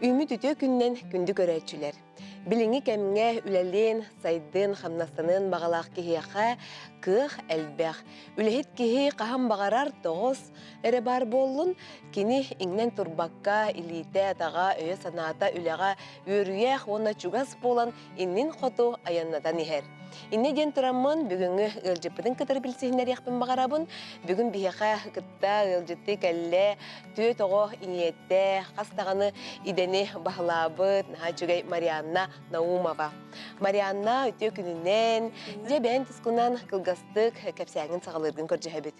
Үүммүт үтүө күнүнэн күндү көрөөччүлэр! Билиҥҥи кэмҥэ үлэлиэн, сайдыан, хамнастаныан баҕалаах киһиэхэ кыах элбэх. Үлэһит киһи хаһан баҕарар тоҕус эрэ баар буоллун, кини иҥнэн турбакка, илиитэ, атаҕа, өйө-санаата үлэҕэ үөрүйэх уонна чугас буолан иннин хоту айаннатан иһэр. Инньэ диэн тураммын бүгүҥҥү ыалдьыппытын кытары билсиһиннэриэхпин баҕарабын. Бүгүн биһиэхэ кытта ыалдьыттыы кэллэ түөрт оҕо ийэтэ, хас даҕаны идэни баһылаабыт наһаа үчүгэй Марианна Наумова. Марианна үтүө күнүнэн, дьэ бэйэн тускунан кылгастык кэпсээҥҥин саҕалыыргын көрдөһөбүт.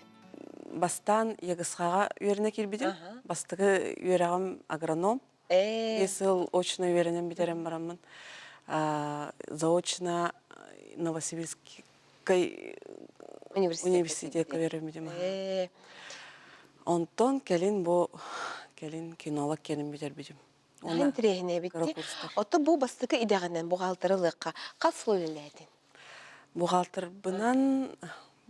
Бастаан ЕГСХ-ҕа үөрэнэ киирбитим. Бастакы үөрэҕим агроном. Биэс сыл очно үөрэнэн бүтэрэн бараммын заочно Новосибирскай университекка үөрэммитим. Онтон кэлин бу кэлин кинолог кэлин бүтэрбитим. Наһаа интэриэһинэй эбит дии. Оттон бу бастакы идэҕинэн бухгалтер ылыахха хас сыл үлэлээтиҥ? Бухгалтербынан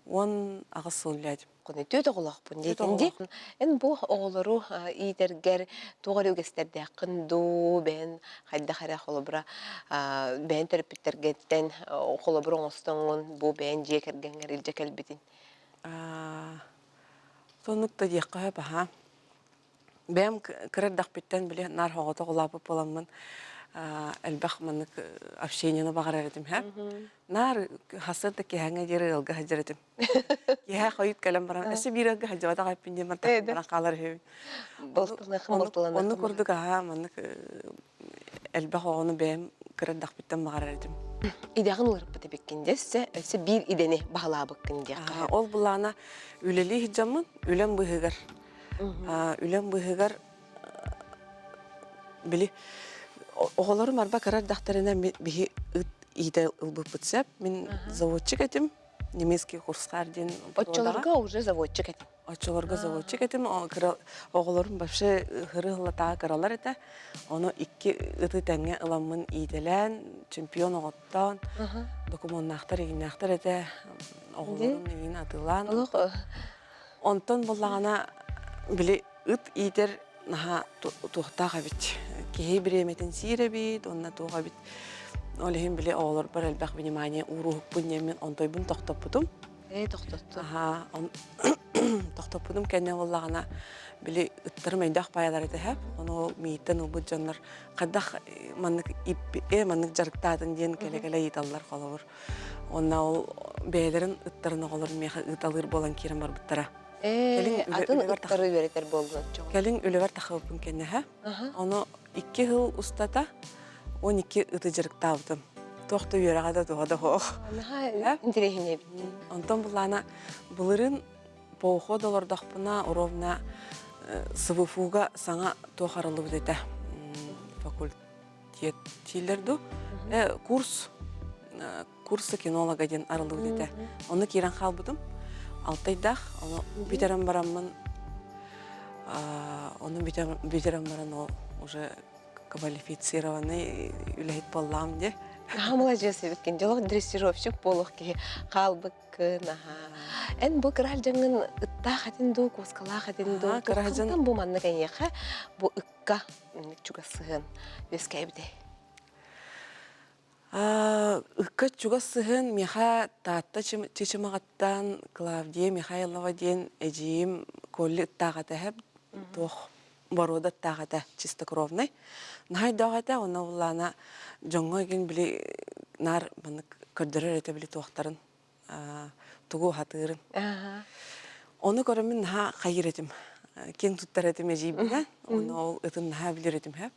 18 сыл үлэлээтим. Түөрт оҕолоохпун диэтин дии. Эн бу оҕолору иитэргэр туох эрэ үгэстэрдээххин дуу, бэйэн хайдах эрэ холобура бэйэн төрөппүттэргиттэн холобур оҥостоҥҥун бу бэйэн дьиэ кэргэҥҥэр илдьэ кэлбитин? Соннук да диэххэ сөп аһаа. Бэйэм кыра эрдэхпиттэн били наар оҕото улааппыт буоламмын элбэх маннык общениены баҕарар этим һэ. Наар хасыт да киһэҥҥэ диэри ыалга сылдьар этим. Киэһэ хойут кэлэн баран өссө биир ыалга сылдьыбатах эппин диэн баран хаалар үһүбүн. Онну курдук аһаа маннык элбэх оҕону бэйэм кыра эрдэхпиттэн баҕарар этим. Идэҕин уларыппыт эбиккин дьэ өссө өссө биир идэни баһылаабыккын диэххэ. Ол былаана үлэлии сылдьаммын үлэм быыһыгар Үлэм быыһыгар били оҕолорум арба кыра эрдэхтэринэ биһи ыт иитэ ылбыппыт сөп. Мин заводчик этим, немецкий курсхар диэн Оччолорго уже заводчик этим. Оччолорго заводчик этим. Кыра оҕолорум вообще ыһыры-ыһыллатааҕы кыралар этэ. Ону икки ыты тэҥҥэ ыламмын иитэлээн, чемпион оҕоттоон, докумуоннаахтар, игиннээхтэр этэ. Оҕолорум игин атыылаан. Онтон буллаҕына, били ыт иитэр наһаа туохтаах эбит. Киһи бириэмэтин сиир эбит уонна туох эбит. Ол иһин били оҕолорбор элбэх внимание ууруһукпун диэммин онтойбун тохтоппутум. Ээ, тохтоттун. Аһаа, тохтоппутум кэннэ буоллаҕына, били ыттарым өйдөөх баайалар этэ һэп. Ону ол мииттэн ылбыт дьоннор хайдах маннык ээ маннык дьарыктаатын диэн кэлэ-кэлэ ыйыталлар холобур. Уонна ол бэйэлэрин ыттарын оҕолорун миэхэ ыыталыыр буолан киирэн барбыттара. Кэлин атын ыттары үөрэтэр буоллун оччоҕо. Кэлин үлэбэр тахыбыппын кэннэһэ. Ону 2 сыл устата 12 ыты дьарыктаабытым. Туох да үөрэҕэ да туһа да суох. Наһаа интэриэһинэй эбит. Онтон буллаана былырыын поход олордохпуна ровно СВФУга саҥа туох арыллыбыт этэ факультет дииллэр дуу курс курсы кинолога диэн арыллыбыт этэ онно киирэн хаалбытым алтайдаах ону бүтэрэн бараммын ону бүтэрэн баран ол уже квалифицированный үлэһит буоллаҕым дии Наһаа маладьыас эбиккин дьолох дрессировщик буолуох киһи хаалбыккын аһаа эн бу кыра дьаҥҥын ыттаах этин дуу куоскалаах этин дуу кыра дьон бу маннык эйиэхэ бу ыкка чугас сыһыан үөскээбитэй? Ыкка чугас сыһыан миэхэ Таатта Чычымаҕаттан Клавдия Михайлова диэн эдьиийим Колли ыттаах этэ эһэм туох боруода ыттаах этэ чистокровнай. Наһаа өйдөөх этэ уонна буллаана дьоҥҥо игин били наар маннык көрдөрөр этэ били туохтарын тугу уһатыырын. Ону көрөммүн наһаа хайыр этим. Киэҥ туттар этим эдьиийбинэн. Ону ол ытын наһаа билэр этим һэ.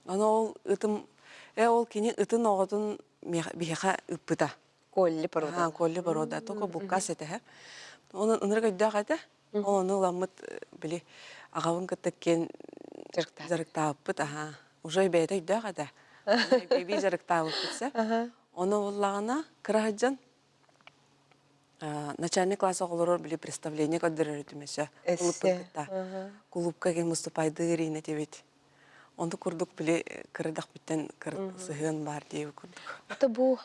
Ону ол ытым э ол кини ытын оҕотун биһиэхэ ыппыта. Колли порода. Колли порода. Только буккас этэ һэ. Онон ынырык өйдөөх этэ. Ол ону ыламмыт били аҕабын кытта киэн дьарыктаабыппыт аһаа. Уже бэйэтэ өйдөөх этэ. Эбии дьарыктаабыппыт сэ. Ону буллаҕына кыра сылдьан начальный класс оҕолорор били представление көрдөрөр этим өссө кулууппун кытта. Кулуупка ким выступайдыыр иин этибит. Онту курдук били кырадахпыттан сыһыан баар диэби курдук. Ата бу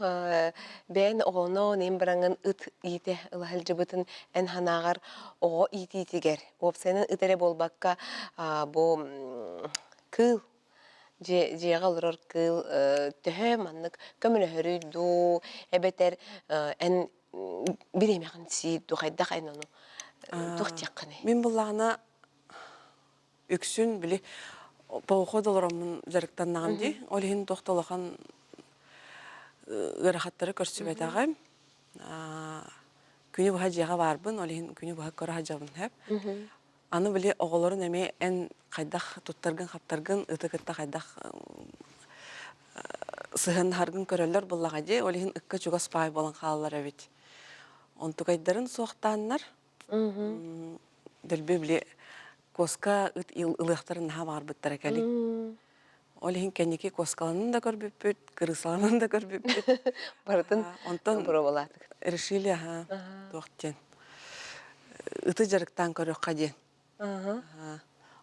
бэйэн оҕоно нэм бараҥын ыт иитэ ыла сылдьыбытын эн санааҕар оҕо иитиитигэр уопсайынан ыт эрэ буолбакка бу кыыл. Дьиэҕэ олорор кыыл төһө маннык көмөлөһөрүй дуу, эбэтэр эн бириэмэҕин сиир дуу, хайдах эн ону туох диэххиний? Мин буллаҕына үксүн били поход олороммун дьарыктаннаҕым дии. Ол иһин туох да улахан ыарахаттары көрсүбэтэҕим. Күнү быһа дьиэҕэ баарбын, ол иһин күнү быһа көрө сылдьабын сөп. Аны били оҕолорун эмиэ эн хайдах туттаргын-хаптаргын, ыты кытта хайдах сыһыаннаһаргын көрөллөр буоллаҕа дии. Ол иһин ыкка чугас паай буолан хаалаллар эбит. Онтукайдарын суохтааннар, дэлби били куоска ыт ылыахтарын наһаа баҕарбыттара кэлин. Ол иһин кэнники куоскаланан да көрбүппүт, кырыысаланан да көрбүппүт. Барытын Онтон боруобалаатыгыт. решили аха туох диэн ыты дьарыктаан көрүөххэ диэн.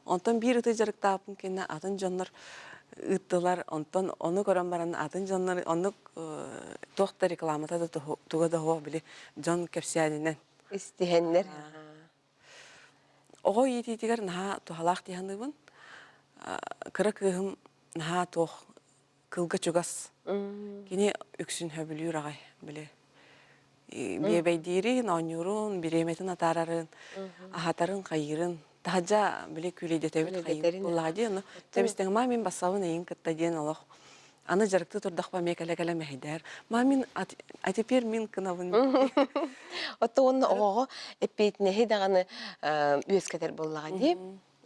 Онтон биир ыты дьарыктаабыппын кэннэ атын дьоннор ыыттылар. Онтон ону көрөн баран атын дьоннор оннук туох да рекламата да туга да суох били дьон кэпсээнинэн. Истиһэннэр. Оҕо иитиитигэр наһаа туһалаах дии саныыбын. Кыра кыыһым наһаа туох кылга чугас. Кини үксүн сөбүлүүр аҕай били биэбэйдиирин, оонньуурун, бириэмэтин атаарарын, аһатарын, хайыырын. Таһырдьа били күүлэйдэтэбит хайыыр буоллаҕа дии. Ону тэбистэҥ маа мин бассабын эйин кытта диэн олох аны дьарыкты турдахпа эмиэ кэлэ-кэлэ мэһэйдэһэр. Маа мин а теперь мин кынабын. Оттон уонна оҕоҕо эппиэтинэһи даҕаны үөскэтэр буоллаҕа дии.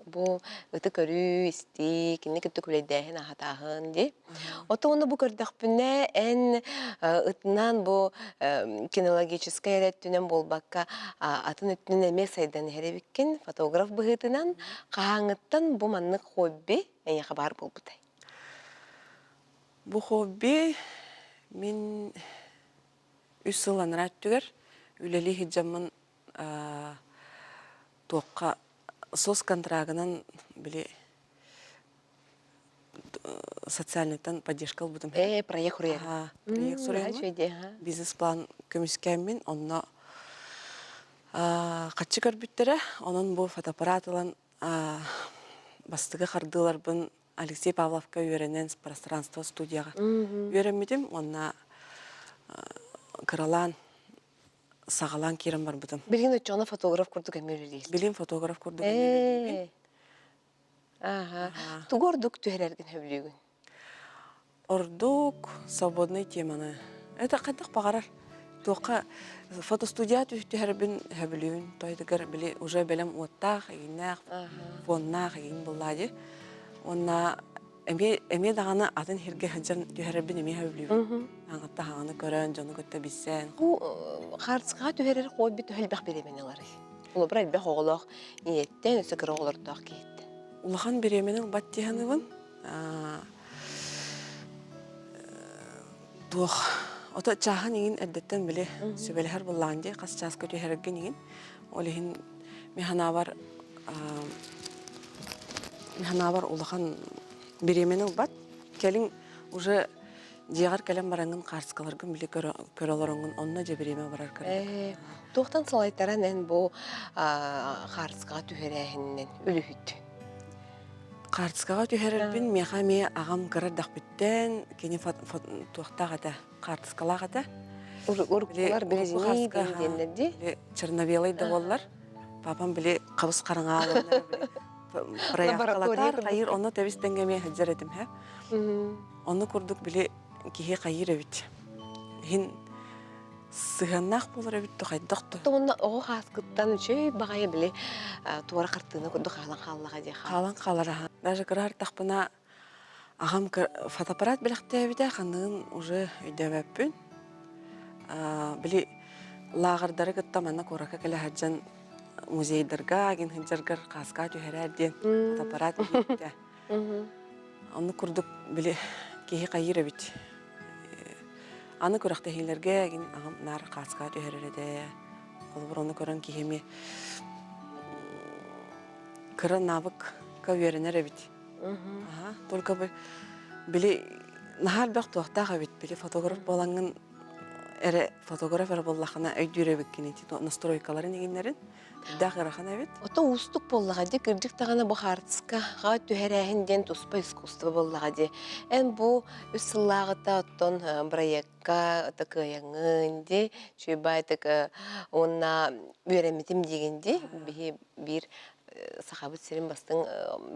Бу ыты көрүү, истии, кинини кытта күлэйдээһин, аһатааһын дии. Оттон уонна бу көрдөхпүнэ, эн ытынан бу кинологическай эрэ өттүнэн буолбакка, атын өттүнэн эмиэ сайдан иһэр эбиккин. Фотограф быһыытынан хаһааҥҥыттан бу маннык хобби эйиэхэ баар буолбутай? Бу хобби мин үс сыл анараа өттүгэр үлэлии сылдьаммын туохха соцконтрагынан били социальныйтан поддержка ылбытым. Ээ, проект суруйаҕын. Проект суруйаммын. Бизнес-план көмүскээммин онно хаччы көрбүттэрэ. Онон бу фотоаппарат ылан бастакы хардыыларбын Алексей Павловка үөрэнэн пространство студияҕа үөрэммитим уонна кыралаан саҕалаан киирэн барбытым. Билигин оччоҕуна фотограф курдук эмиэ үлэлиир. Билигин фотограф курдук эмиэ үлэлиибин. Ааха. Тугу ордук түһэрэргин сөбүлүүгүн? Ордук свободный теманы. Это хайдах баҕарар. Туохха фотостудия түһэрбин сөбүлүүбүн. Тойтугар били уже бэлэм уоттаах, игиннээх, фоннаах игин буллаа дии. Уонна эмиэ эмиэ даҕаны атын сиргэ сылдьан түһэрэрбин эмиэ сөбүлүүбүн. Аҥатта хаҥаны көрөн, дьону кытта билсэн. Бу хаартыскаҕа түһэрэр хобби төһө элбэх бириэмэни ыларый? Холобура, элбэх оҕолоох ийэттэн, өссө кыра оҕолордоох киһиттэн. Улахан бириэмэни ылбат дии саныыбын. Туох ото чааһын иҥин эрдэттэн били сүбэлэһэр буоллаҕын дии хас чааска түһэрэргин иҥин ол иһин мин санаабар мин санаабар улахан бириэмэни ылбат кэлин уже дьиэҕэр кэлэн бараҥҥын хаартыскаларгын били көрө көрө олороҥҥун онно дьэ бириэмэ барар кырдьык Туохтан салайтаран эн бу хаартыскаҕа түһэрээһининэн үлүһүт Хаартыскаҕа түһэрэрбин миэхэ эмиэ аҕам кыра эрдэхпиттэн кини туохтаах этэ, хаартыскалаах этэ. Уруккулар били диэннэр дии. Черно-белый да буоллар. Папам били хабыс хараҥа проявкалатар, хайыр онно тэбис тэҥҥэ эмиэ сылдьар этим һэ. Онно курдук били киһи хайыыр эбит. Иһин сыһыаннаах буолар эбит да хайдах да. Уонна оҕо хааскыттан үчүгэй баҕайы били туора хартыына курдук хаалан хааллаҕа дии. Хаалан хаалар аха. Даже кыра артахпына аҕам фотоаппарат бэлэхтээбитэ ханныгын уже өйдөөбөппүн. Били лааҕырдары кытта манна куоракка кэлэ сылдьан музейдарга агин сылдьаргар хааска түһэрээр диэн фотоаппарат биэрбитэ. Оннук курдук били киһи хайыыр эбит. Аны күрэхтэһиилэргэ эгин аҕам наар хааскаҕа түһэрэр этэ. Холобур ону көрөн киһи эмиэ кыра навыкка үөрэнэр эбит. Аха, только били наһаа элбэх туохтаах эбит. Били фотограф буолаҥҥын. Эрэ фотограф эрэ буоллахына өйдүүр эбиккин ити настройкаларын игиннэрин үрдээх ыарахан эбит. Ото уустук буоллаҕа дии, кырдьык даҕаны бу хаартыскаҕа түһэрээһин диэн туспа искусство буоллаҕа дии. Эн бу үс сыллааҕыта оттон бырайыакка ото кыайаҥҥын дии, үчүгэй уонна үөрэммитим диигин дии, биһи биир Сахабыт сирин бастыҥ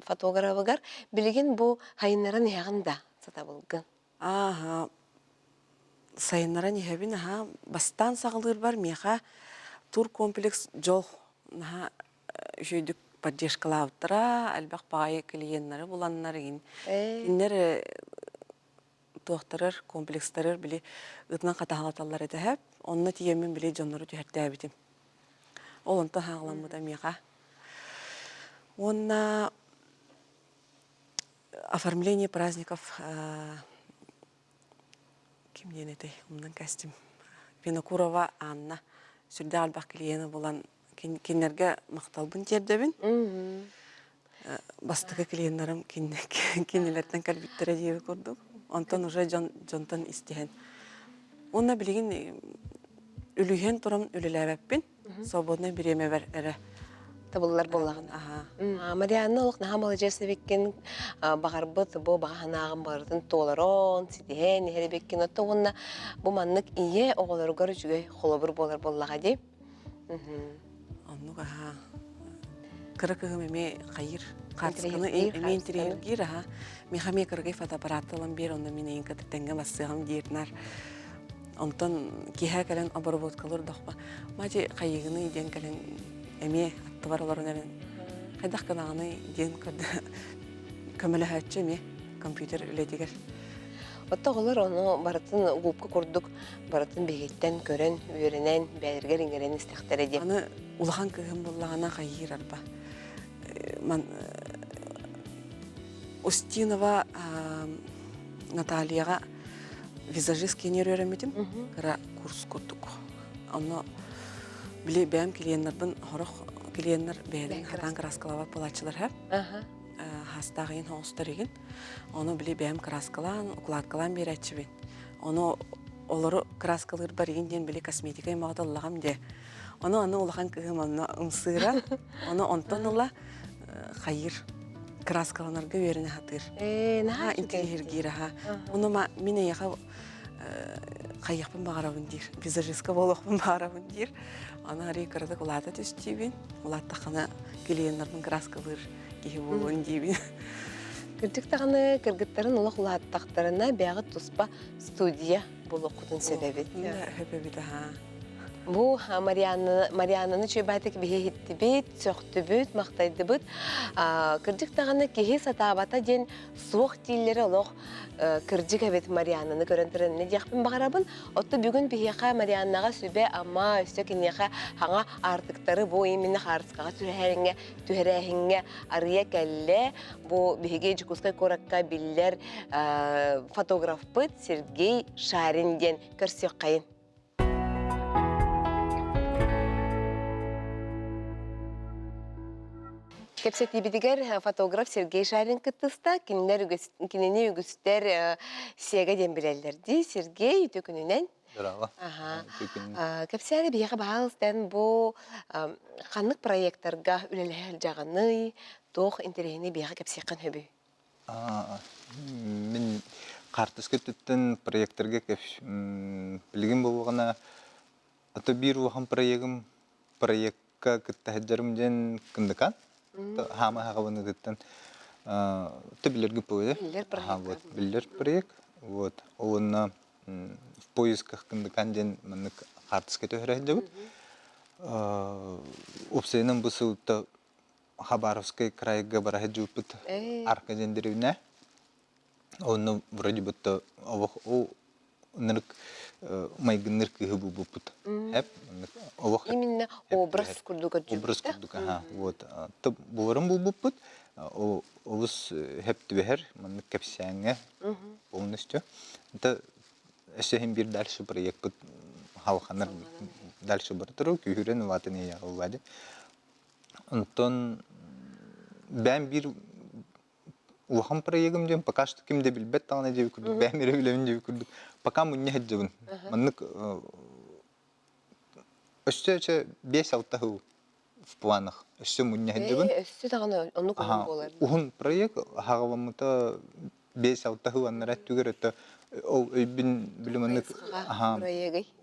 фотографыгар билигин бу хайыннаран иһэҕин да сатабылгын. Ааһа, сайыннаран иһэбин аһаа. Бастаан саҕалыырбар миэхэ туркомплекс дьол наһаа үчүгэйдик поддержкалаабыттара, элбэх баҕайы клиеннары буланнар игин. Кинилэр туохтарар, комплекстарар били ытынан хатаһалаталлар этэ һэп. Онно тиийэммин били дьоннору түһэртээбитим. Ол онтон хаалламмыта миэхэ. Уонна оформление праздников ким диэн этэй умнан кэстим Винокурова Анна сүрдээх элбэх клиени булан кинилэргэ махталбын тиэрдэбин бастакы клиеннарым кинилэртэн кэлбиттэрэ диэби курдук онтон уже дьон дьонтон истиһэн уонна билигин үлүһүйэн туран үлэлээбэппин свободнай бириэмэбэр эрэ табыллар буоллаҕын. Марианна олох наһаа маладьыас эбиккин, баҕарбыт бу баҕа санааҕын барытын туоларон, ситиһэн иһэр эбиккин. Отто уонна бу маннык ийэ оҕолоругар үчүгэй холобур буолар буоллаҕа дии. Оннук аһаа. Кыра кыһым эмиэ хайыр хаартысканы эмиэ интириэһиргиир аһа. Миэхэ эмиэ кыргый фотоаппарат ылан биэр, онно мин эйин кытта тэҥҥэ бассыаҕым диир нар. Онтон киэһэ кэлэн обработкалар дохпа мати хайыгыный диэн кэлэн эмиэ аттыбар олорон эрэн хайдах гынаҕыный диэн көмөлөһөөччү эмиэ компьютер үлэтигэр. Отто оҕолор ону барытын губка курдук барытын биһигиттэн көрөн, үөрэнэн, бэйэлэригэр иҥэрэн истэхтэрэ диэн. Аны улахан кыыһым буллаҕына хайыыр арба. Устинова Натальяҕа визажист киинигэр үөрэммитим кыра курс курдук онно били бэйэм клиеннарбын сорох клиеннар бэйэлэрин хатаан кырааскалаабат буолааччылар һэ хаастаах иин оҥостор игин ону били бэйэм кырааскалаан укладкалаан биэрээччибин ону олору кырааскалыырбар игин диэн били косметика аймаҕыта ыллаҕым диэ ону аны улахан кыыһым онно ымсыыран ону онтон ыла хайыр кырааскаланарга үөрэнэ сатыыр. Наһаа интириэһиргиир аха. Ону ма мин эйиэхэ хайыахпын баҕарабын диир, визажистка буолуохпун баҕарабын диир. Аны арый кыратык улаата түстүүбүн. Улааттаххына клиеннарбын кырааскалыыр киһи буолуон диибин. Кырдьык даҕаны кыргыттарын олох улааттахтарына бэйэҕит туспа студия буолуоххутун сөп эбит. Сөп эбит аха. Бу Марианна, Марианнаны үчүгэйбаатык биһи иһиттибит, сөхтүбүт, махтайдыбыт. Кырдьык даҕаны киһи сатаабата диэн суох дииллэрэ олох кырдьык эбит Марианнаны көрөн туран иннэ диэхпин баҕарабын. Оттон бүгүн биһиэхэ Марианнаҕа сүбэ-ама, өссө киниэхэ хаҥа аартыктары бу именно хаартыскаҕа түһэрээһиҥҥэ түһэрээһиҥҥэ арыйа кэллэ. Бу биһиги Дьокуускай куоракка биллэр фотографпыт Сергей Шарин диэн көрсүөххэйин. Кэпсэтиибитигэр фотограф Сергей Шарин кыттыста. Кинилэр үгүс, кинини үгүстэр Сега диэн билэллэр дии. Сергей, үтүө күнүнэн. Здорово. Аха. Үтүө күнүнэн. Кэпсээни биһиэхэ баһаалыстан бу ханнык проекттарга үлэлэһэ сылдьаҕыный, туох интэриэһинэй биһиэхэ кэпсиэххин сөбүй? Мин хаартыска өттүттэн проекторга билигин буоллаҕына ото биир улахан проегым проекка кытта сылдьарым диэн Кындыкан хаама хаҕабыныгыттан то билэргит буолуо Биллэр проект. Вот биллэр проект вот уонна в поисках Кындыкан диэн маннык хаартыска түһэрэ сылдьабыт уопсайынан бу сылта Хабаровскай крайга бара сылдьыбыппыт Арка диэн дэриэбинэ. Онно вроде будто олох ынырык майгынныр кыыһы булбуппут. Эп олох Именно образ курдук образ курдук аха вот буларын булбуппут олус хэп түбэһэр маннык кэпсээҥҥэ полностью это өссө иһин биир дальше проекпыт халханар дальше барытыру күүһүрэн улаатан иһиэҕэ Онтон бэйэм биир Улахан проегым диэн пока что ким да билбэт даҕаны диэбит курдук, бэйэм эрэ билэбин диэбит курдук, пока мунньа сылдьабын. Маннык өссө өссө 5-6 сыл в планах. Өссө мунньа сылдьабын. Өссө даҕаны оннук уһун буолар. Уһун проект аһаҕаламмыта 5-6 сыл аннара өттүгэр өттө ол өйбүн били маннык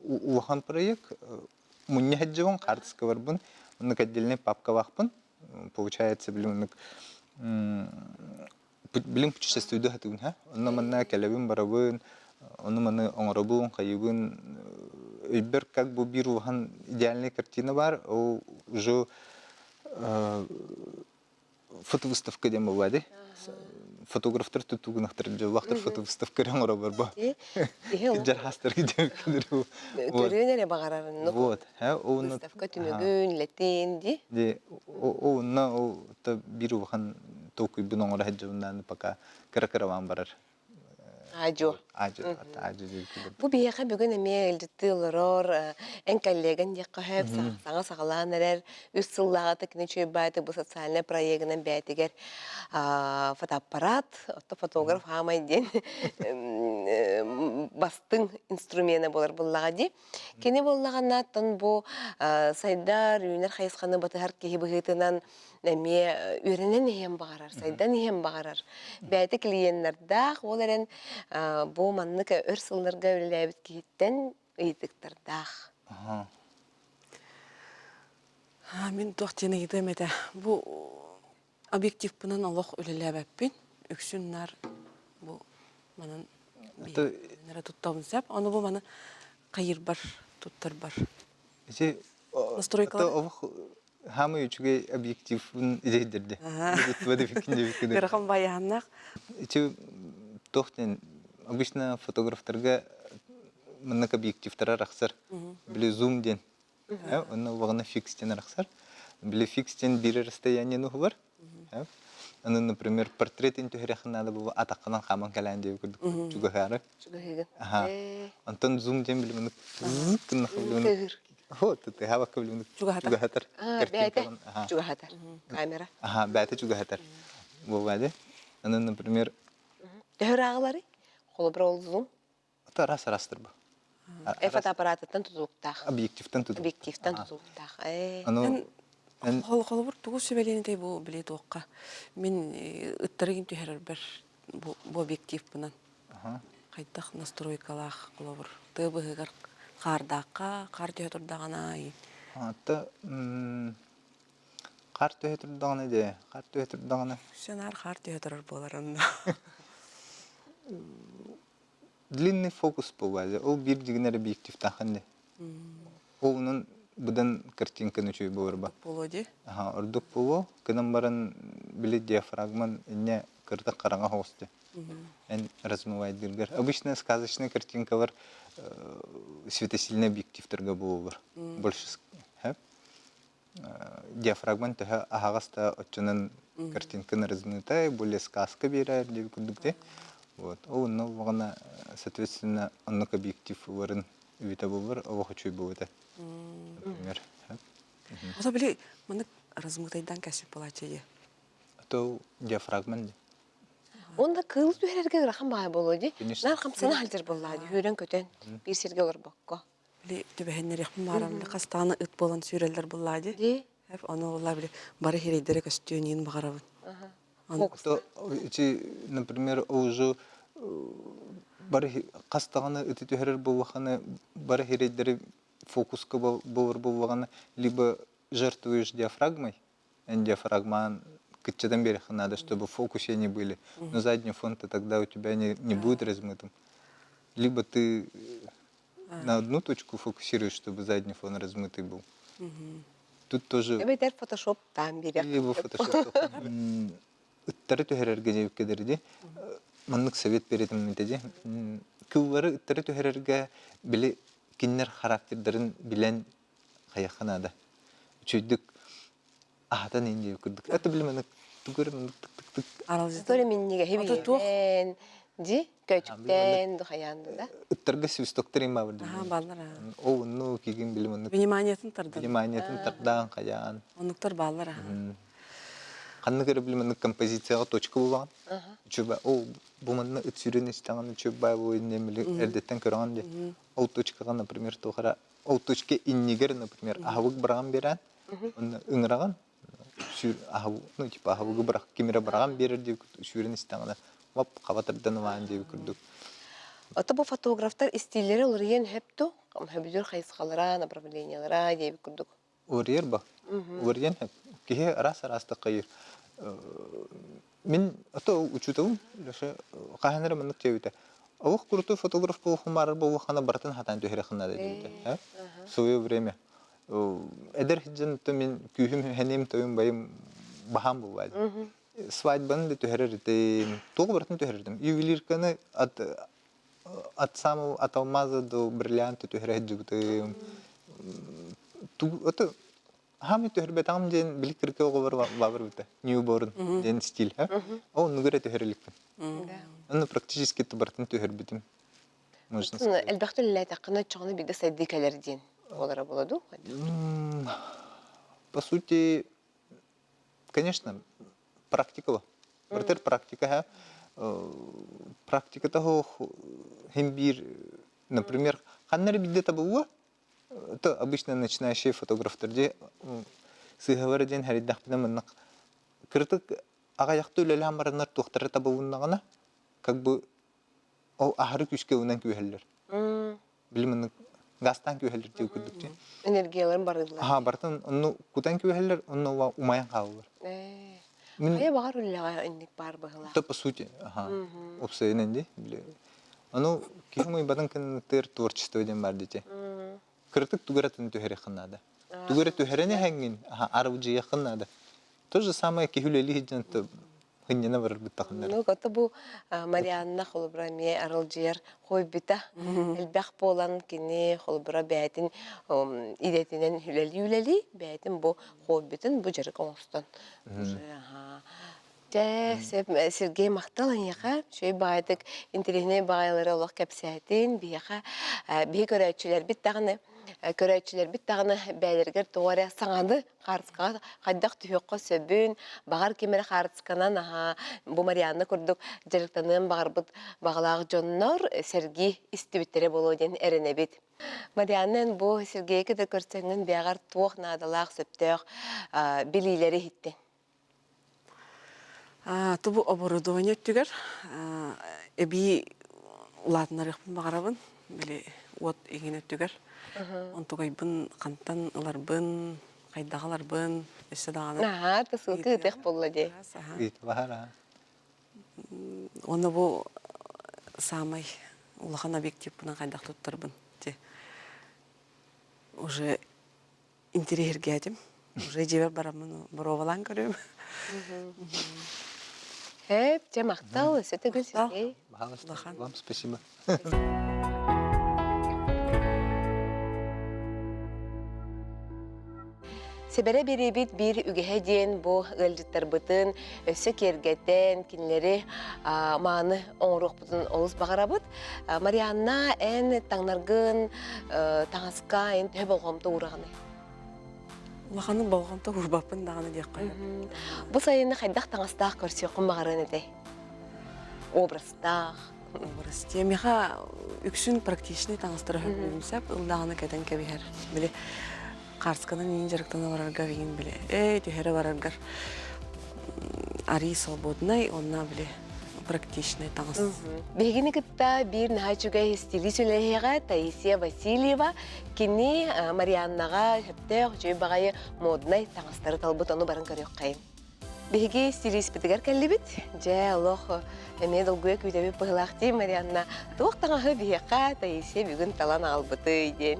улахан проект мунньа сылдьабын хаартыскаларбын оннук отдельный папкалаахпын получается били маннык билим путешествуйду сатыыбын ха онно манна кэлэбин барабын ону маны оҥоробун хайыбын өйбөр как бы биир улахан идеальный картина бар ол уже фотовыставка диэн буолла ди фотографтар тутуугунахтар дьоллоохтор фотовыставка оҥоробор бу дьархастар Көрүөн эрэ баҕарарын вот выставка түмүгүн лэтин ди ди онно ол биир улахан толкуйбун оҥоро сылдьабын пока кыра-кыралаан барар Аадьуо. Бу биһиэхэ бүгүн эмиэ ыалдьыттыы олорор, эн коллеган диэххэ сөп, саҥа саҕалаан эрэр, үс сыллааҕыта кини үчүгэй бу социальнай проегынан бэйэтигэр фотоаппарат, оттон фотограф хаамай диэн бастыҥ инструмена буолар буоллаҕа дии. Кини буоллаҕына, оттон бу сайдар, үүнэр хайысханы батыһар киһи быһыытынан эмиэ үөрэнэн иһиэн баҕарар, сайдан иһиэн баҕарар. Бэйэтэ клиеннэрдээх, ол эрэн бу маннык өр сылларга үлэлээбит киһиттэн ыйытыктардаах. Мин туох диэн ыйытыам этэ. Бу объективпынан олох үлэлээбэппин. Үксүн наар бу манан эрэ туттабын сөп. Ону бу маны хайырбар, туттарбар. Ити Настройкалар Хаамай үчүгэй объективын идэйдэрди. Ыарахан байааннаах. Ити туох диэн обычно фотографтарга маннык объективтара арахсар. Били зум диэн. Онно убаҕына фикс диэн арахсар. Били фикс диэн биир расстояниены уһулар. Аны, например, портретин түһэриэххин наада буолуо атаххынан хааман кэлээн диэбит курдук чугаһаары. Чугаһыгын. Онтон зум диэн били маннык Тыһыр. Вот, тыһаабакка билимник чугаһатар. чугаһатар. Бэйэтэ чугаһатар. Камера. Аха, бэйэтэ чугаһатар. Буолбаады. Аны, например, Төһөр ааҕылары? Холобура ол зум. Это раз арастыр бу. Э фотоаппаратыттан тутулуктаах. Объективтан тутулуктаах. Объективтан тутулуктаах. Э. Аны Холобур тугу сүбэлиэн бу били туохха мин ыттарыгын түһэрэрбэр бу объективпынан хайдах настройкалаах холобур тыа быһыгар хаардаахха хаар түһэ турдаҕына Ата хаар түһэ турдаҕына дии хаар түһэ турдаҕына Сенаар хаар түһэ турар буолар онно длинный фокус буолла ол биир дьигинэр объективтаахын дии Ол онон быдан картинканы үчүгэй буолар буолуо дии. Аха, ордук буолуо. Гынан баран били диафрагман инньэ кырдык хараҥа оҕусты. Эн размывайдыыргар. Обычно сказочный картинкалар светосильный объективтарга буолулар. Больше диафрагман төһө аһаҕас да оччонон картинканы размытай, более сказка биэрэр диэби курдук дии. Вот. Ол онно улаҕана, соответственно, оннук объектив ыларын үбүтэ буолар, олох үчүгэй буолуо Например. Ото били маннык размытайдан кэсип буолааччы дии. То диафрагман дии. Онда кыыл түһэрэргэ ыарахан баҕайы буолуо дии. Наар хамсана сылдьар буоллаа дии, үөрэн-көтөн биир сиргэ олорбокко. Били түбэһиннэриэхпин баарам били хастааны ыт буолан сүүрэллэр буллаа дии. Дии. Ону буоллаа били бары хирэйдэрэ көстүөн иин баҕарабын. То ити, например, уже бары хас даҕаны ыты түһэрэр буоллаххына бары хирэйдэри фокуска буолар буоллаҕына либо жертвуешь диафрагмой диафрагман кыччатан биэриэххэ надо, чтобы в фокусе они были. Но задний фон-то тогда у тебя не будет размытым. Либо ты на одну точку фокусируешь, чтобы задний фон размытый был. Тут тоже... Эбэтэр фотошоп там бириэх. Либо фотошоп. Ыттары түһэрэргэ дьэбиккэ ди. Маннык совет беретим ди. Кыллары ыттары түһэрэргэ били кинилэр характердарын билэн хайахха наада. Үчүйдүк аһатан иин диэбит курдук. Это били маннык тугу эрэ маннык тык тык История минньигэһи биһиэн ди көчүктэн духаян да. Ыттарга свистоктар им баар Аха бааллар. Ол онну кигин били маннык Вниманиетын тардан. Вниманиетын тардаан хайаан. Оннуктар бааллар. Ханнык эрэ билиманнык композицияҕа точка булаҕын. Үчүгэй ол бу манна ыт сүүрэн истэҕин үчүгэй бу иннемили эрдэттэн көрөҕүн дии. Ол точкаҕа, например, туох эрэ ол точка иннигэр, например, аһабык быраҕан биэрэн, онно ыҥыраҕын сүүр аһабы, ну типа аһабыгы бырах ким эрэ быраҕан биэрэр диэбит сүүрэн истэҕинэ лап хаба тардан ылаан диэбит курдук. Ото бу фотографтар истииллэрэ уларыйан сөп дуо? Сөбүлүүр хайысхалара, направлениелара диэбит курдук. Уларыйар ба. Уларыйан сөп. Киһи араас-араастык хайыыр. Мин ото учууталым Леша хаһан эрэ маннык диэбитэ. Олох крутой фотограф буолуоххун баарар буоллаххына барытын хатаан түһэриэххин наада диэбитэ. В свое время. Эдэр сылдьан мин күүһүм, хэниим, тойум, байым баһаам буолбаат. Свадьбаны да түһэрэр этим, туох барытын түһэрэр этим. Ювелирканы от от самого от алмаза до бриллианта түһэрэ сылдьыбытым. Это хаамай түһэрбэтэҕим диэн били кыркы оҕолор баабыр быта newborn диэн стиль ол оннугар түһэр иликпин. Онно практически барытын түһэрбитим. Можно сказать. Элбэхтэ үлэлээтэххинэ оччоҕуна биирдэ сайдыы кэлэр диэн буолара буола дуу? По сути, конечно, практика Барытыр практика практика того хим биир, например, ханна эрэ биирдэ табыллыа, то обычно начинающие фотографтар дии сыыһалара диэн хэрийдэхпинэ маннык кырытык аҕыйахта үлэлээн бараннар туохтара табылыннаҕына как бы ол аһары күүскэ ылынан күүһэллэр. Били маннык газтаан күүһэллэр диye курдук дии. Энергияларын барыыллар. Аха, барытын онну кутан күүһэллэр, онно умайан хаалаллар. Мин Хайа баҕар үлэҕэ инник баар быһыылаах. То по сути, аха, уопсайынан дии, били. Ону киһи умайбатын кынныттыыр творчество диэн бар дии. Кырытык тугу эрэ түһэриэххин наада. Тугу эрэ түһэрэн иһэҥҥин, аха, арылдьыйыаххын наада. То же самое киһи үлэлии сылдьан Хынньана барарбыт тахыннар. Ну, это бу Марианна холобура эмиэ арылдьыйар хойбута. Элбэх буолан кини холобура бэйэтин идэтинэн үлэлии-үлэлии бэйэтин бу хоббитын бу дьарык оҥостон. Дьэ, Сергей махтал эйиэхэ. Үчүгэй баҕайытык интэриэһинэй баҕайылары олох кэпсээтин. Биһиэхэ биһи көрөөччүлэрбит даҕаны көрөөччүлэрбит даҕаны бэйэлэригэр тоҕо эрэ саҥаны хаартыскаҕа хайдах түһүөххэ сөбүн, баҕар ким эрэ хаартысканан аһаа бу Марианна курдук дьарыктаныан баҕарбыт баҕалаах дьоннор сэргии истибиттэрэ буолуо диэн эрэнэбит. Марианна, эн бу Сергейи кытта көрсөҥҥүн бэйэҕэр туох наадалаах, сөптөөх билиилэри иһиттиҥ? Тубу оборудование өттүгэр эбии улаатыннарыахпын баҕарабын. Били уот иҥин өттүгэр. Онтугайбын хантан ыларбын, хайдах ыларбын өссө даҕаны Наһаа да сылгы ыытыах буолла дии. Ыытылаһар аа. Уонна бу саамай улахан объективпынан хайдах туттарбын ти уже интириэһиргээтим. Уже дьиэбэр бараммын боруобалаан көрүөм. Хэп, дьэ махтал, өссө төгүл Сергей. Пожалуйста, вам спасибо. Сэбэрэ бириибит биир үгэһэ диэн бу ыалдьыттарбытын өссө киэргэтэн, кинилэри мааны оҥоруохпутун олус баҕарабыт. Марианна, эн таҥнаргын таҥаска эн төһө болҕомто уураҕыный? Улаханнык болҕомто уурбаппын даҕаны диэххэ сөп. Бу сайыны хайдах таҥастаах көрсүөххүн баҕарыан этэй? Образтаах. Образ. Миэхэ үксүн практичный таҥастары сөбүлүүм сөп. Ыллаҕына кэтэн кэбиһэр. Били хаарсканан иин дьарыктана барарга билигин били ээ түһэрэ бараргар арыы свободнай уонна били практичный таҥас. Биһигини кытта биир наһаа үчүгэй стилист үлэһиэҕэ Таисия Васильева. Кини Марианнаҕа сөптөөх үчүгэй баҕайы моднай таҥастары талбыт ону баран көрүөххэйин. Биһиги стилиспитигэр кэллибит. Дьэ, олох эмиэ долгуйа күүтэбит быһыылаах дии, Марианна. Туох таҥаһы биһиэхэ Таисия бүгүн талан аҕалбытый диэн.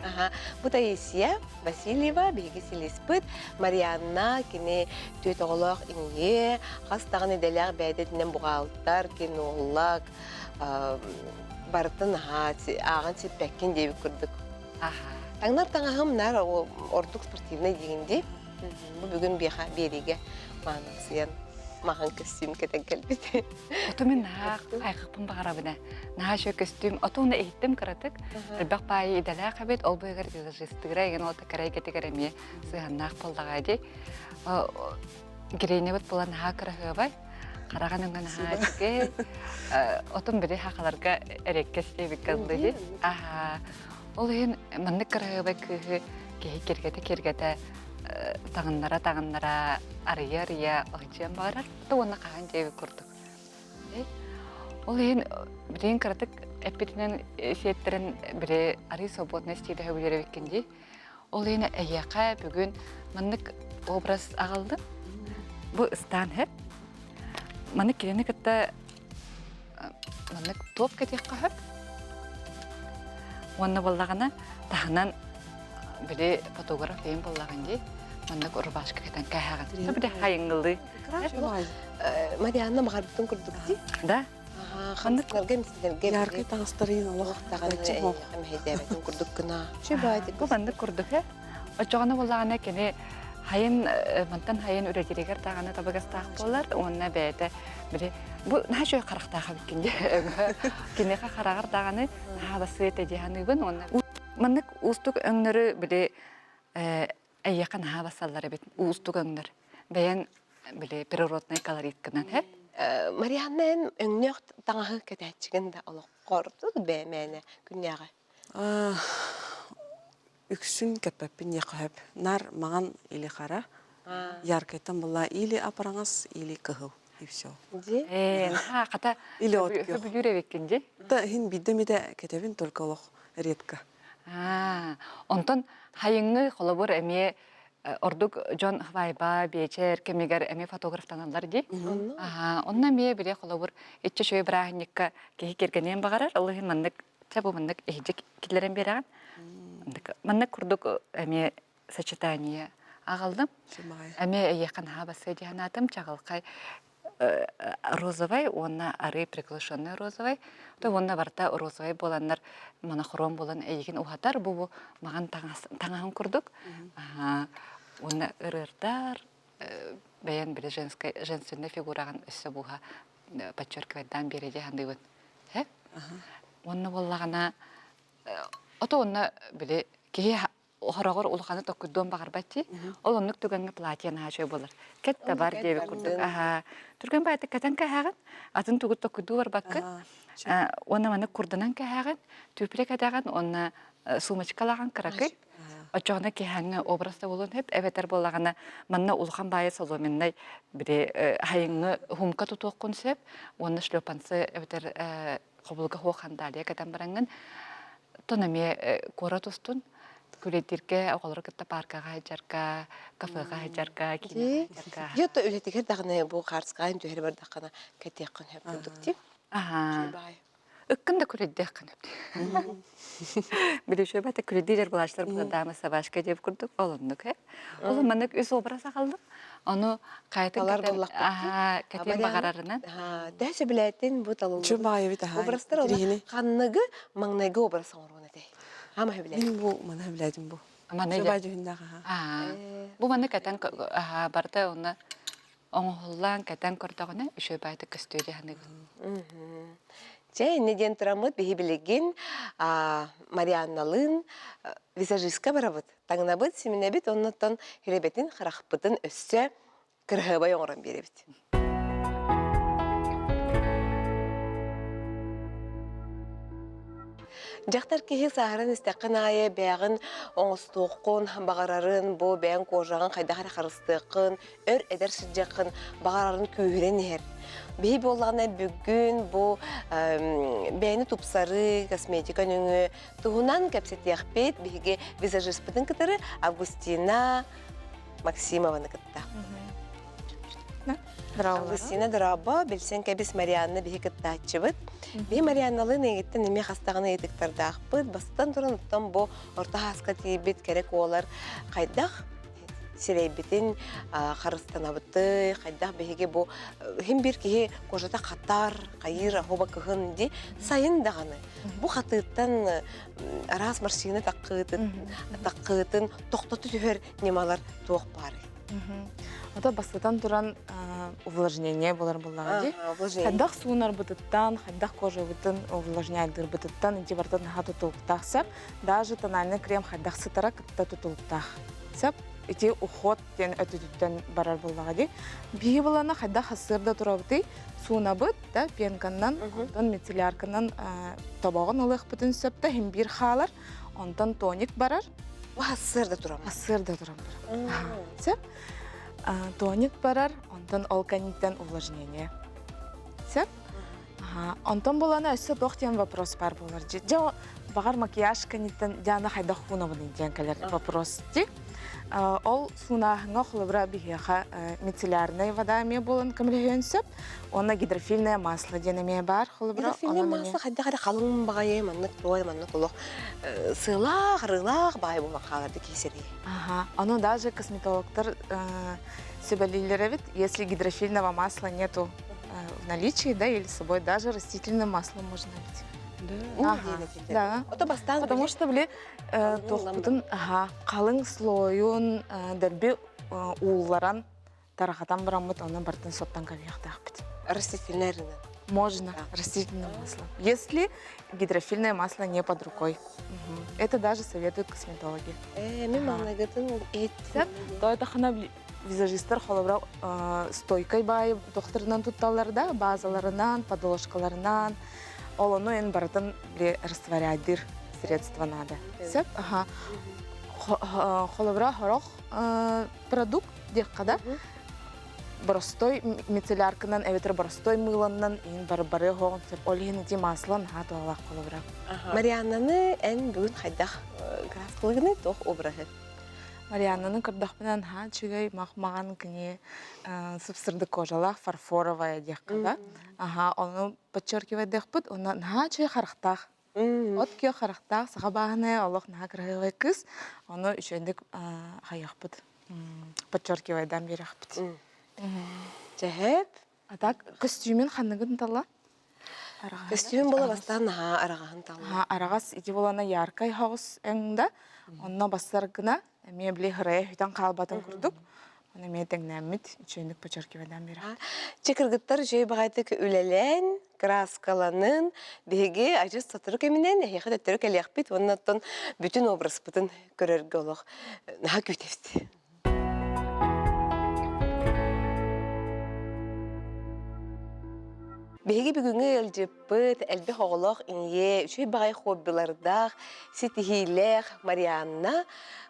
Аха. Бу Таисия Васильева, биһиги стилиспит. Марианна кини түөрт оҕолоох ийэ, хас даҕаны идэлээх бэйэтинэн буҕаалтар, кинолог, барытын аһаа ааҕан сиппэккин диэбит курдук. Таҥнар таҥаһым наар ордук спортивнай диигин дии. Бу бүгүн биэхэ биэриигэ маанымсыйан махан көстүүм кэтэн кэлбит. Оту мин наһаа айхыппын баҕарабын ээ. Наһаа үчүгэй көстүүм. Оту уонна иһиттим кыратык. Элбэх баайы идэлээх эбит. Ол быыһыгар визажистыыра игин ол кэрэ эйгэтигэр эмиэ сыһыаннаах буоллаҕа дии. Гринебит була наһаа кыраһыабай, хараҕын өҥө наһаа үчүгэй. Отун били хахаларга эрэккэс диэбиккэ дылы. Аһаа. Ол иһин маннык кыраһыабай кыыһы киһи киргэтэ-киргэтэ таҥыннара-таҥыннара арыйа-арыйа ыһдьыан баҕарар. Да уонна хаһан диэбит курдук. Ол иһин билигин кыратык эппитинэн сиэттэрэн били арыы свободный стиле сөбүлүүр эбиккин дии. Ол иһин эйиэхэ бүгүн маннык образ аҕаллым. Бу ыстаан иһэр. Маннык кинини кытта маннык топ кэтиэххэ сөп. Уонна буоллаҕына таһынан били фотограф эйин буоллаҕын дии маннык рубашка кэтэн кээһэҕин. Били хайыҥылыы. Марианна баҕарбытын курдук дии. Да. Ханныктарга эмсилэргэ Яркай таҥастарын олох даҕаны мэһэйдээбэтин курдук гына. Чүбаайдык. Бу маннык курдук э. Оччоҕуна буоллаҕына кини хайын мантан хайын үлэтиригэр даҕаны табыгастаах буолар уонна бэйэтэ били бу наһаа үчүгэй харахтаах эбиккин дии киниэхэ хараҕар даҕаны наһаа бассыа этэ дии саныыбын уонна маннык уустук өҥнөрү били эйиэхэ наһаа бассаллар эбит уустук өҥнөр бэйэҥ били природнай колориткынан һэ Марианна эн өҥнөөх таҥаһы кэтээччигин да олоххор бэйэмээнэ күннээҕи Үксүн кэппэппин диэххэ сөп. Наар маҥан или хара, яркайтан буолла или апараҥас, или кыһыл, и все. Ээ, наһаа хата Или от күөх. сөбүлүүр эбиккин дии. Да, иһин биирдэ эмитэ кэтэбин, только олох редко. Аа, онтон хайыҥҥы холобур эмиэ ордук дьон хвайба, биэчэр кэмигэр эмиэ фотографтаналлар дии. Аха, онно эмиэ били холобур иччи үчүгэй бырааһынньыкка киһи кэргэниэн баҕарар, ол иһин маннык чэ бу маннык иһдьик киллэрэн биэрэҕин. Маннык курдук эмиэ сочетание аҕаллым. Эмиэ эйиэхэ наһаа бассыа дии санаатым. Чаҕылхай розовай уонна арыы приглушенный розовай. То уонна барыта розовай буоланнар монохром буолан эйигин уһатар. Бу бу маҕан таҥаһын курдук. Уонна ырыырдар бэйэн били женскай женственный фигураҕын өссө буһа подчеркивайдаан биэрэ дии саныыбын. Уонна буоллаҕына ото уонна били киһи хороҕор улаханы токкуйдуон баҕарбат дии. Ол оннук түгэҥҥэ платье наһаа үчүгэй буолар. Кэт да бар диэбит курдук. Аһаа. Түргэн баайтык кэтэн кэһээҕин, атын тугу токкуйдуу барбаккын. Уонна маннык курданан кэһээҕин, түүпүлэ кэтэҕин уонна сумочкалааҕын кыракый. Оччоҕуна киһээҥҥэ образ да буолуон сөп, эбэтэр буоллаҕына манна улахан баайы соломеннай били хайыҥҥы хумка тутуоххун сөп уонна шлепанцы эбэтэр хобулга хуох хандалия кэтэн бараҥҥын тон эмиэ куорат устун күлэйдииргэ оҕолору кытта паркаҕа сылдьарга, кафеҕа сылдьарга, киинэҕэ сылдьарга. Йото үлэтигэр даҕаны бу хаарскаайын түһэр бардаххына кэтиэххин сөп курдук дии. Аһаа. Ыккын да күлэйдиэххин сөп. Билишөбөтө күлэйдиилэр булааччылар була даама собачка диэбит курдук ол оннук э. Ол маннык үс образ аҕаллым. Ону хайатын Талар кэтэн буоллахпыт. аһаа кэтиэн баҕарарынан. Төһө сөбүлээтин бу талыллыбыт Чубаайыбыт аһаа. образтар уонна ханныгы маҥнайгы образ оҥоруон этэй? Хаама сөбүлээтин? Мин бу маны сөбүлээтим бу. Маны Чубай дьүһүннээх аһаа. Аа. Бу маны кэтэн аһаа барыта уонна оҥоһуллаан кэтэн көрдөҕүнэ үчүгэй баайдык көстүө дии саныыбын. Чэ, инньэ диэн тураммыт биһи билигин Марианналыын визажистка барабыт. Таҥнабыт, симинэбит, оннуттан хирэбэтин, харахпытын өссө кыраһыабай оҥорон биэрэбит. Дьахтар киһи сааһыран истэххин аайы бэйэҕин оҥостуоххун, баҕарарын, бу бэйэҥ кожаҕын хайдах эрэ харыстыаххын, өр эдэр сылдьыаххын баҕарарын күүһүрэн иһэр. Биһи буоллаҕына бүгүн бу бэйэни тупсарыы, косметика нөҥүө туһунан кэпсэтиэхпит. Биһиги визажиспытын кытары Августина Максимованы кытта. Августина дорообо, билсэн кэбис Марианна биһи кыттааччыбыт. Биһи Марианналыын эйигиттэн эмиэ хастаҕына ыйытыктардаахпыт. Бастатан туран оттон бу орто хааска тиийбит кэрэ куолар хайдах сирэйбитин харыстанабытый, хайдах биһиги бу иһин биир киһи кожата хатар, хайыыр аһуба кыһын ди сайын даҕаны. Бу хатыыттан араас массыына таккыытын, таккыытын тохтото түһэр ньымалар туох баарый? Ото бастатан туран увлажнение болар буллаҕа дии. Хайдах суунарбытыттан, хайдах кожабытын увлажняйдырбытыттан ити барытын наһаа тутулуктаах сөп. Даже тональный крем хайдах сытара кытта тутулуктаах сөп. Ити уход диэн өтүтүттэн барар буоллаҕа дии. Биһиги булана хайдах хассыырда турабытый? Суунабыт да пенканнан, онтон мицеллярканан тобоҕун ылыахпытын сөп да иһин биир хаалар. Онтон тоник барар. Бу хассыырда турам. Хассыырда турам барар. Сөп. Тоник барар, онтон ол кэнниттэн увлажнение. Сөп. Онтон булана өссө туох диэн вопрос бар буолар. Дьэ, баҕар макияж кэнниттэн Диана хайдах хуунабыный диэн кэлэр вопрос дии. Ол суунааһыҥҥа холобура биһиэхэ мицеллярная вода эмиэ буолан көмөлөһүөн сөп. Уонна гидрофильное масло диэн эмиэ баар холобура. Гидрофильное масло хайдах эрэ халыҥ баҕайы маннык туой маннык олох сыалаах, арыылаах баай буолан хаалар да киһи Ага. Ону даже косметологтар сүбэлииллэр эбит, если гидрофильного масла нету в наличии, да, или с собой даже растительным маслом можно лить. Да. Ага. Да. Ото бастаан Потому что, били, туохпутун, ага, халыҥ слойун дэрби уулларан тарахатан бараммыт, онон бартын соттан кавиахтаахпыт. Растительное рынок. Можно растительное масло. Если гидрофильное масло не под рукой. Это даже советуют косметологи. Мен маҥнайгытын То это хана визажистар холобура стойкай баайы докторынан тутталлар да, базаларынан, подложкаларынан. Ол ону эн барытын растворяйдыр средство надо. Сөп? Ага. Холобура хорох продукт диэххэ да, боростой мицеллярканан эбэтэр боростой мыыланнан иин бары хоҕун сөп. Ол иһин ити масло наһаа туһалаах холобура. Марианнаны эн бүгүн хайдах краскалыгыный туох обраһы? Марианнаны көрдөхпүнэ наһаа үчүгэй мах-маҕан кини сып-сырдык кожалаах фарфоровая диэххэ да. Аха, ону подчеркивайдыахпыт. Уонна наһаа үчүгэй харахтаах. От күөх харахтаах саха бааһынайа олох наһаа кыраһыабай кыыс. Ону үчүгэйдик хайыахпыт. Подчеркивайдаан биэрэхпит. Чэһэп. А так көстүүмүн ханныгын тала? Көстүүм була бастаан наһаа араҕаһын талла. Араҕас ити булана яркай хаҕыс өҥдө. Онно бассар гына эмиэ били хырайа хүтэн хаалбатын курдук. Оны эмиэ тэҥнээммит үчүгүйдүк подчеркивайдаан биэрэх. Чэ кыргыттар үчүгэй баҕайытык үлэлээн, кырааскаланын, биһиги адьас сотору кэминэн эһиэхэ төттөрү кэлиэхпит уонна оттон бүтүн образпытын көрөргө олох наһаа күүтэбит. Биһиги бүгүҥҥү ыалдьыппыт элбэх оҕолоох ийэ, үчүгэй баҕайы хоббилардаах, ситиһиилээх Марианна.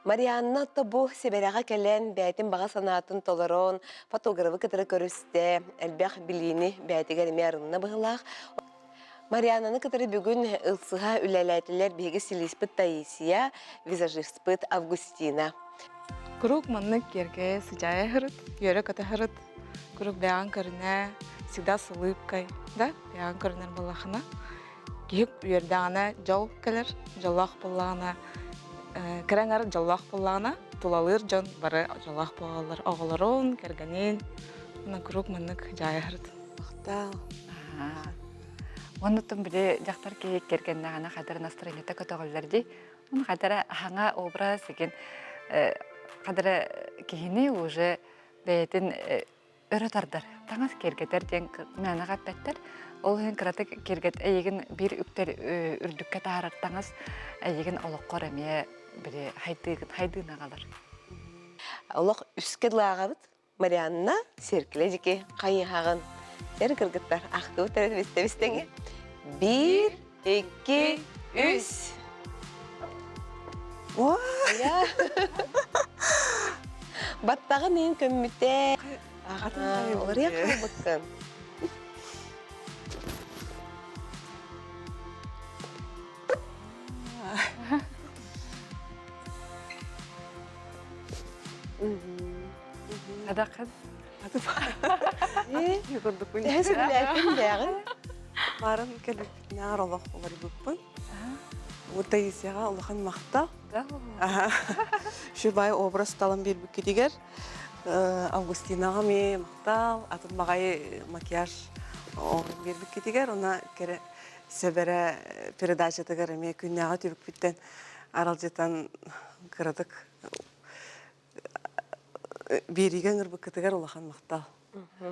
Марианна бу Сибэрэҕэ кэлэн бэйэтин баҕа санаатын толорон, фотографы кытары көрүстэ, элбэх билиини бэйэтигэр эмиэ арынна быһыылаах. Марианнаны кытары бүгүн ылсыһа үлэлээтилэр биһиги стилиспит Таисия, визажистпыт Августина. Куруук маннык киэргэйэ сыдьаайа сырыт, үөрэ-көтө сырыт, куруук бэйэҕин көрүнэ, всегда с улыбкой, да, бэйэҕин көрүнэр буоллаххына, киһи үөрдэҕинэ дьол кэлэр, дьоллоох буоллаҕына, кэрэ аҥар дьоллоох буоллаҕына, тулалыыр дьон бары дьоллоох буолаллар, оҕолорун, кэргэнин, уонна куруук маннык дьаайа сырыт. Махтал. Оннуттан били дьахтар киһи кэргэннэҕинэ хадара настроениета көтөҕүллэр дии. Оны хадара хаҥа образ деген хадара киһини уже бэйэтин өрө тардар, таҥас киэргэтэр диэн мээнэҕэ эппэттэр. Ол иһин кыратык киэргэт эйигин биир үктэр үрдүккэ таһаарар таҥас эйигин олоххор эмиэ били хайдыыгын хайдыын аҕалар. Олох үскэ дылы ааҕабыт. Марианна сиэркилэ дьики хайыһаҕын. Эр кыргыттар ахтыбыт эрэ истэбистэҥи. Биир, икки, үс. Баттаҕын иин көммүтэ. Олория хаалбыккын. Адакын. Төһө сөбүлээтиҥ бээҕин? Баарын кэлбиппитинээҕэр олох уларыйбыппын. Бу Таисияҕа улахан махтал. Шубай образ талан биэрбиккитигэр Августинаҕа эмиэ махтал, атын баҕайы макияж оҥорон биэрбиккитигэр, уонна кэрэ сэбэрэ передачатыгар эмиэ күннээҕи түбүкпүттэн аралдьытан кыратык биэриигэ ыҥырбыккытыгар улахан махтал.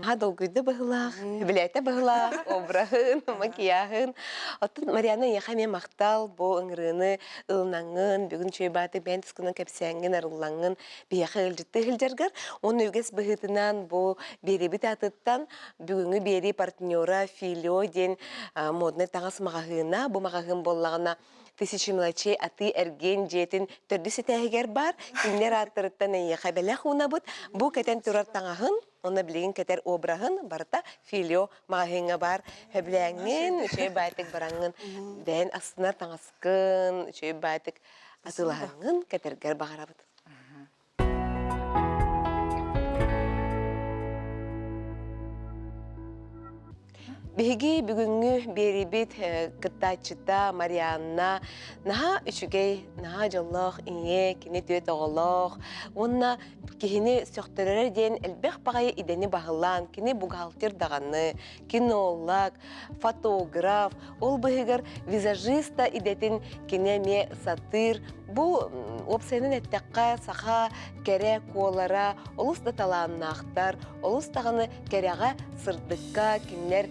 Ха долгуйда быһылаах, билээтэ быһылаах, обраһын, макияһын. Оттон Марианна эйиэхэ эмиэ махтал бу ыҥырыыны ылынаҥҥын, бүгүн үчүгэй бааты бэйэн тускунан кэпсээҥҥин, арыллаҥҥын биһиэхэ ыалдьыттыы сылдьаргар. Уонна үгэс быһыытынан бу биэриибит аатыттан бүгүҥҥү биэрии партнера Филио диэн моднай таҥас маҕаһыына. Бу маҕаһыын буоллаҕына Тысячи мелочей атыы-эргиэн дьиэтин төрдүс этээһигэр баар. Кинилэр ааттарыттан эйиэхэ бэлэх уунабыт. Бу кэтэн турар таҥаһын уонна билигин кэтэр обраһын барыта Филио маҕаһыыҥҥа баар. Сөбүлээҥҥин, үчүгэй баайтык бараҥҥын, бэйэн астынар таҥаскын, үчүгэй баайтык атыылаһаҥҥын кэтэргэр баҕарабыт. Биһиги бүгүҥҥү биэрибит кыттааччыта Марианна наһаа үчүгэй, наһаа дьоллоох ийэ, кини түөрт оҕолоох уонна киһини сөхтөрөрө диэн элбэх баҕайы идэни баһылаан, кини бухгалтер даҕаны, кинолог, фотограф, ол быһыгар визажист да идэтин кини эмиэ сатыыр. Бу уопсайынан эттэххэ, саха кэрэ куолара олус да талааннаахтар, олус даҕаны кэрэҕэ, сырдыкка кинилэр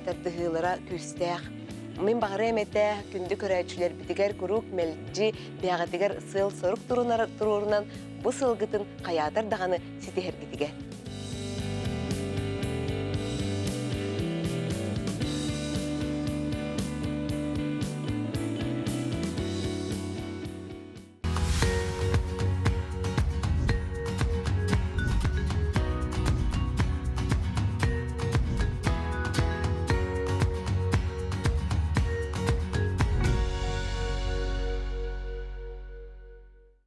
тардыһыылара күүстээх. Мин баҕарыам этэ, күндү көрөөччүлэрбитигэр куруук мэлдьи бэйэҕитигэр сыал-сорук туруорунан бу сылгытын хайаатар даҕаны ситиһэргитигэр.